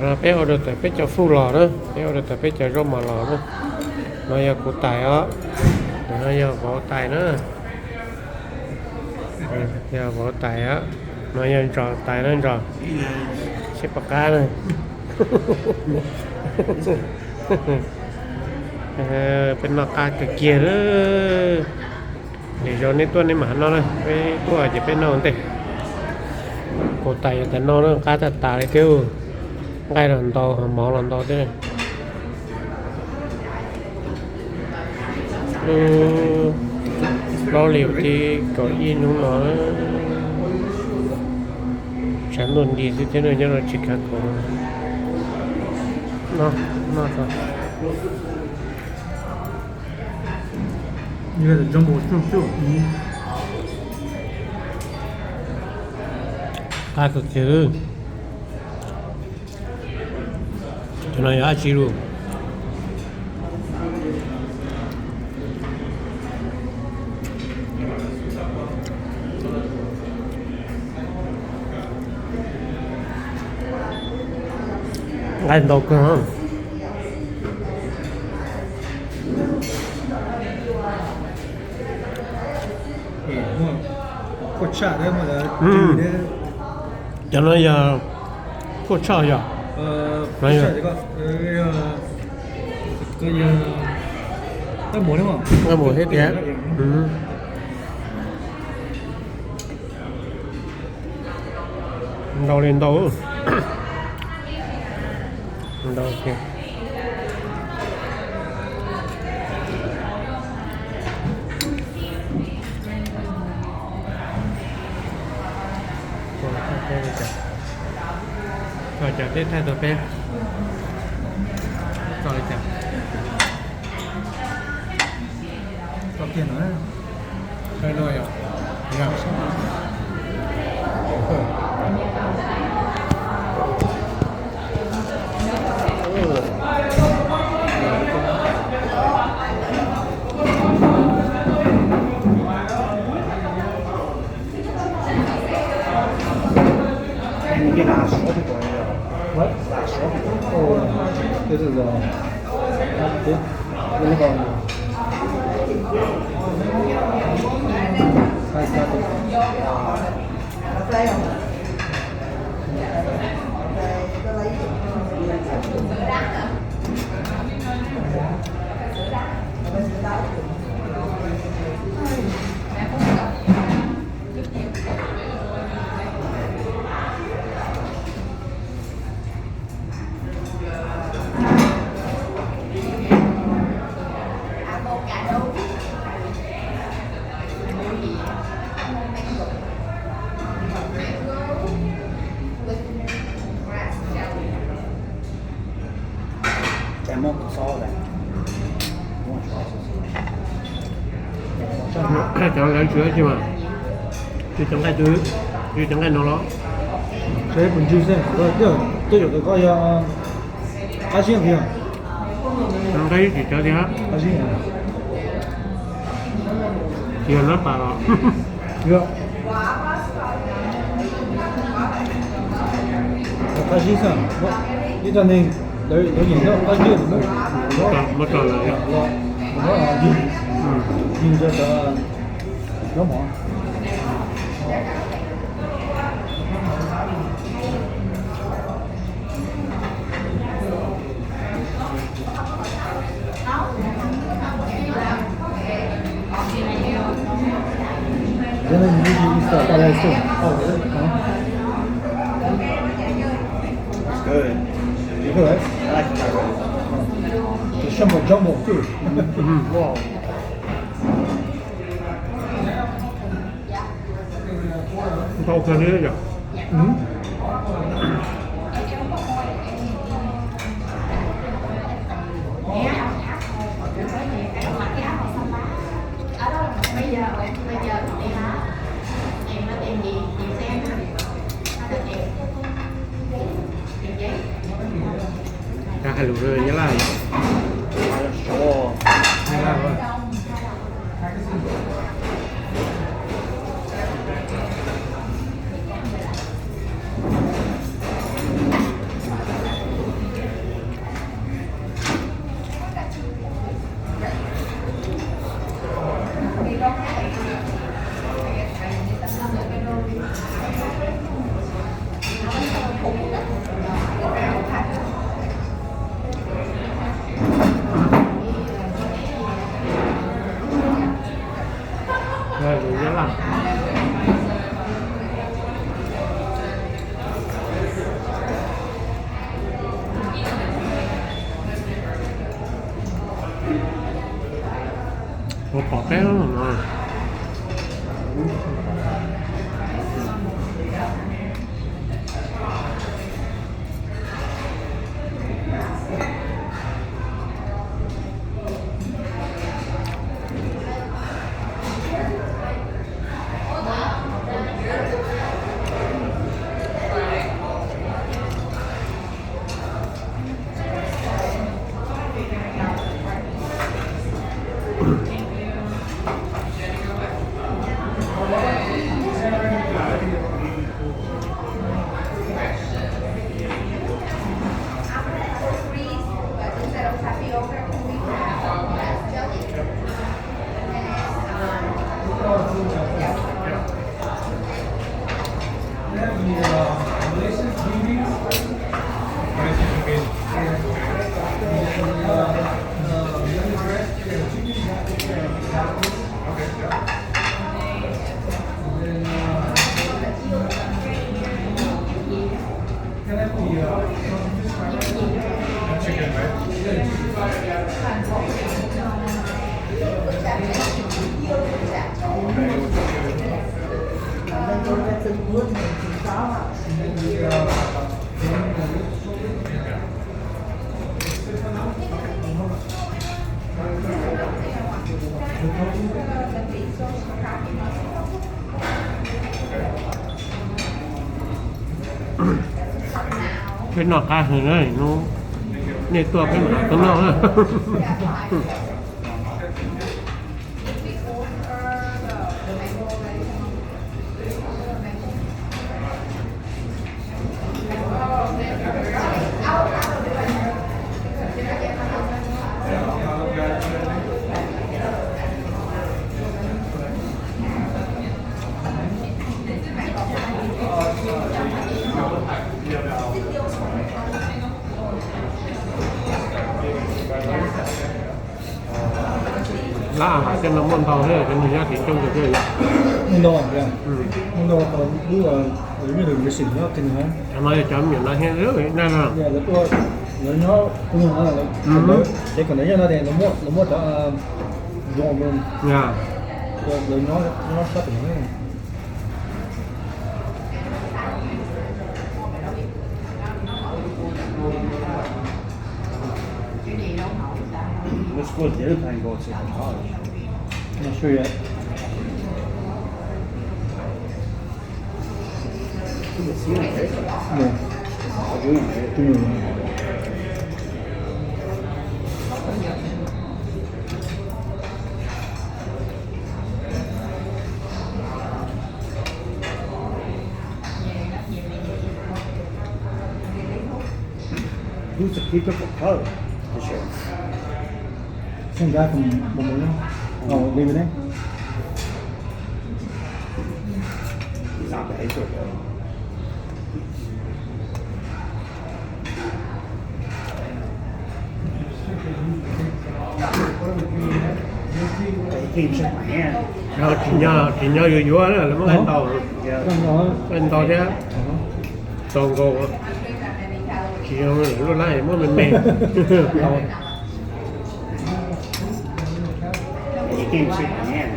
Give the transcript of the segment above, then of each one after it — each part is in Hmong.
No peb order tawm peb cov food los na, peb order tawm peb cov zaub mov los na. No yog kuv tais os, no yog vauv tais na, yog vauv tais os, no yog ntsos tais na ntsos, seb puas qab na. Peb noj qab kawg kiag na. Lwm zaus nej tuaj nej mam noj na, peb tuaj ces peb noj ua ntej. Kuv tais yog tais noj na, qab tag tas li thiab. Nqaij los ntau, mov los ntau thiab. Plaub hlis thib kaum ib hnub no, tshav ntuj nti xwb thiab nyob no tsis kav khaum. Noj, noj tso. Qab kawg kiag. Cov no yog dab tsi lus? Nqaij ntau kawg. Cov no yog kuaj tshoj yog? Nqaij mus thiab tiag. Ntau li ntau. Ntau tiag. Tso cov teb thaij tau peb. Tso li cas? Tso kiag no. Cov lawv tsis ua tsi mas, tsis cov nqaij twg, tsis cov nqaij no los. Twb yuav tsis cov qab zib tiag. Qab zib tsis cov tiag. Tsis yog nab pas los. Qab zib xwb, ib txoj neeg lawv nyiam nyob qab zib. Muab tso lawm yog. Yog cov zaub mov. Then you usually eat stuff like that too. Oh, really? Huh? It's good. It's good, right? I like the taco. The shrimp are jumbo too. Wow. Ntau kawg li yom. Hais lus Nyab Laj. Nyab Laj. Ua pom peb no. Peb noj qab heev na, nej tuaj peb mam tau noj na. Lab a has tej no muaj ntau thiab, cov neeg nyob tid coob kawg thiab. Muaj ntau, muaj ntau tau lub, lub review nyob kawg nws. Cov no yog cov me nyuam no thiab na no. Lawv tuaj, lawv nyob, ces kom lawv nyob no ces lawv muab, lawv muab cov zoo, lawv nyob sab pem no. Let's go to the other time, go to the college. Not sure yet. You can see it, right? No. I'll do it, right? Mm. Who's the keeper for Cub this year? Same guy from Mumbai. Oh, David, eh? He's not bad. He's good, though. He came shook my hand. Tsis nyob, tsis nyob yuav yuav na, lawv muab nqaij ntaus, nqaij ntaus thiab tau nkaus. Tsis zoo lawm, lub lab muab me me. He came shook my hand.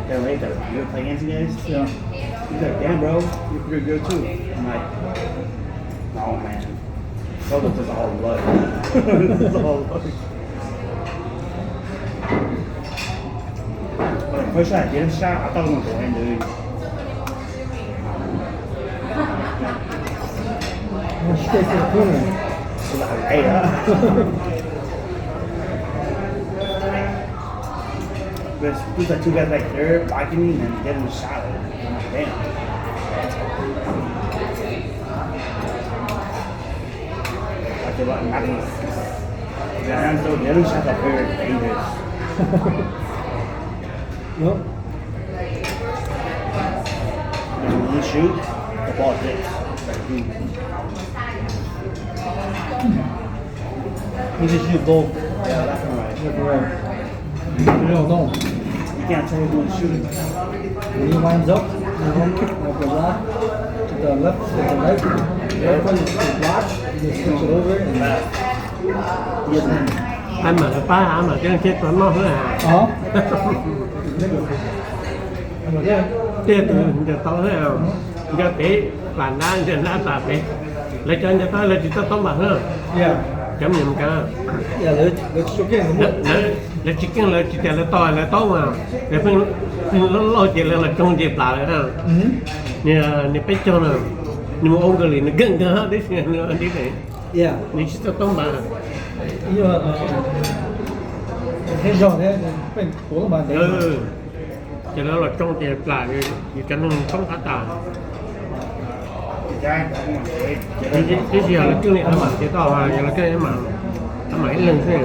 Then later, you were playing against you guys? Yeah. He's like, "Damn, bro, you're pretty good too." I'm like, "No, man. That was just all luck." This is all luck. But the first shot I didn't shot, I thought it was going to go in, dude. Nó siab tiag tiag na. There's, there's like two guys back there blocking me and then getting shot. Damn. Like, they're not, not, the other shots are very dangerous. Yep. And when you shoot, the ball hits. Like, dude. You just shoot both. Yeah, left and right. Left and right. You don't know. You can't tell who's shooting. When he winds up, you know, like the left, to the left, to the right, the left one is blocked, you just switch it over and, yeah, man. Ab mam pab, ab mam coj thiab tau noj xwb. Tiag tus ncaws tau xwb, ncaws pem plam nab, ncaws nab plam pem. Lawv cov ncaws tau lawv tsis tau taub npam xwb. Cov me nyuam Meskas, lawv tsis keej, lawv tsis tias lawv tau lawv taub mas, lawv pheej loj loj ces lawv los tsoo ces plam lawm na. Niag peb caug na, nws mus ua nkaus li nws keej kawg tib si, nws tsis tau taub npam. Ces lawv los tsoo ces plam, yus cov neeg toob qab tas. Tab sis yog lawv keej li ab mam ces tau, yog lawv keej ab mam, ab mam ib leeg xwb.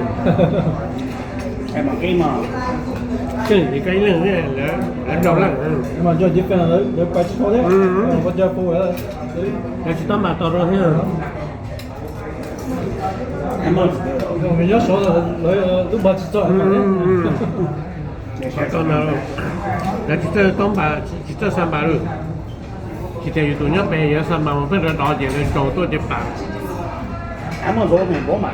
Keej li koj ib leeg xwb, lawv rau leej. Lawv tsis tau npam tau rau thiab. Nyob saud lawv lub npam tsis txog. Lawv tsis txawj taub npam, tsis txawj xa npam lawm. Tsis tias yus tus nyob pem yuav xa npam mus pheej rov dov ces lawv tsaus tuaj ces plam. Ab mam thiab li nkawd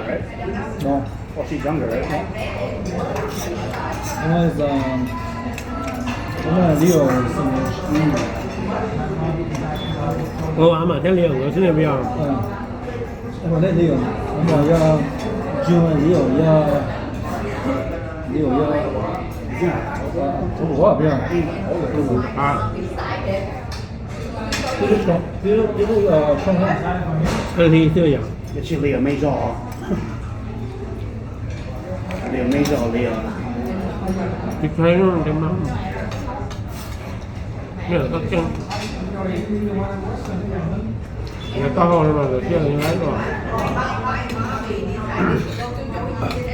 xwb ne, puas yog? Hli xwb yom. Tsis hli os, me zog. Hli os, me zog hli os. Tsis hli os, me zog. Koj hau no mas lawv thiaj li laib os.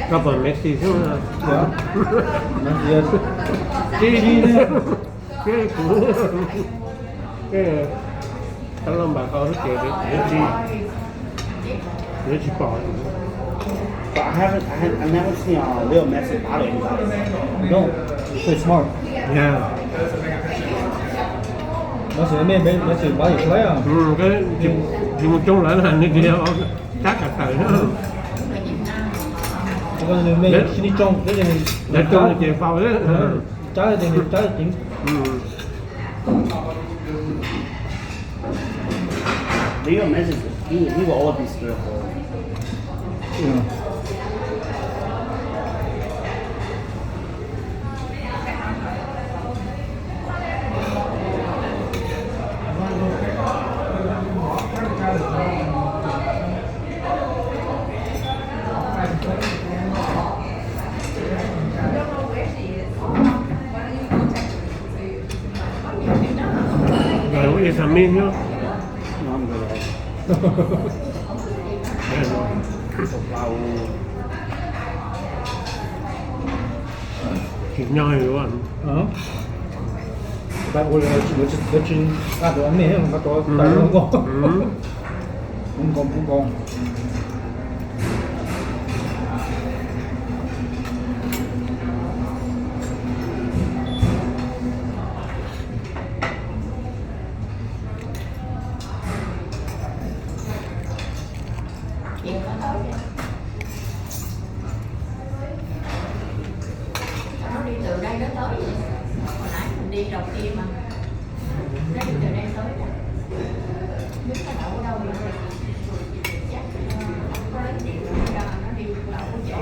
Koj pom Messi xwb. Tib, tib kuv, tib, tab laj npam tau xwb ces lawv tsis, lawv tsis pom. But I haven't, I had, I never seen a little message bother anybody. No, you play smart. Yeah. Message, message bother you, right? Tsis mus coob lawv na, nws tsis yog sab kam tawm na. Lawv coob ces faus. Tsab ces nws tsab ceev. Leave a message. He, he will always be spiritual. Rồi, ua ib xav me thiab. Tsis nyob li. Ua lawv tsis nqa tus me nqa tus tais nkaus. Nkaus nkaus. Nó đi từ đây nó tới, hồi nãy mình đi đầu kia mà. Nó đi từ đây tới nè. Biết nó đậu ở đâu rồi. Chắc nó có nói chuyện với nó, nó đi đậu ở chỗ.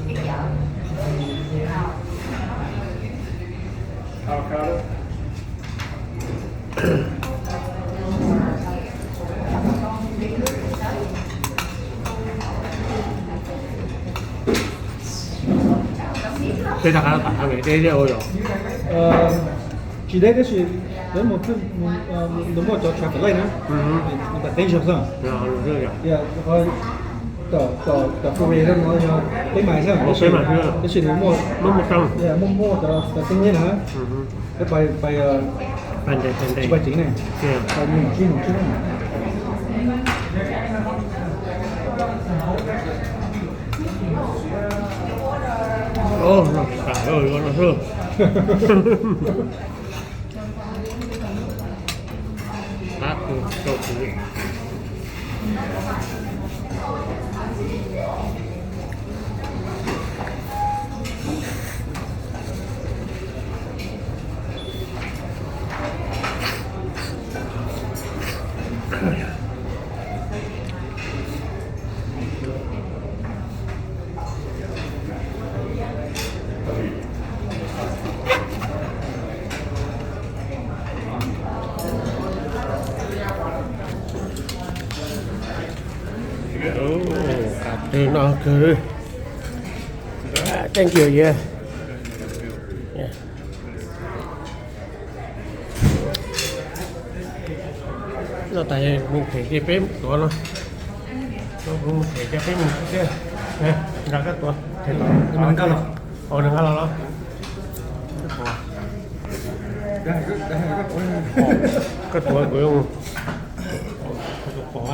Cái chợ. Ờ. Tej zaum qhov no tam haiv deb thiab ua yog? Tsis deb tab sis lawv mus, nws muaj cov traffic light na, nws tam teeb zog xwb. Tom freeway no yog peb mais xwb, tab sis nws muaj, muaj muaj cov tam teeb thiab na. Peb pais, pais tsis pais tsev ne, pais mus tsib mus tsib. Qab rau kuv. Qab twg no kawg. Thank you, yeah. No tas mus them ces peb tuav no. Mus them ces peb mus xwb thiab. Nrog koj tuav. Nws nqa los los. Koj tuav kuv. Pom.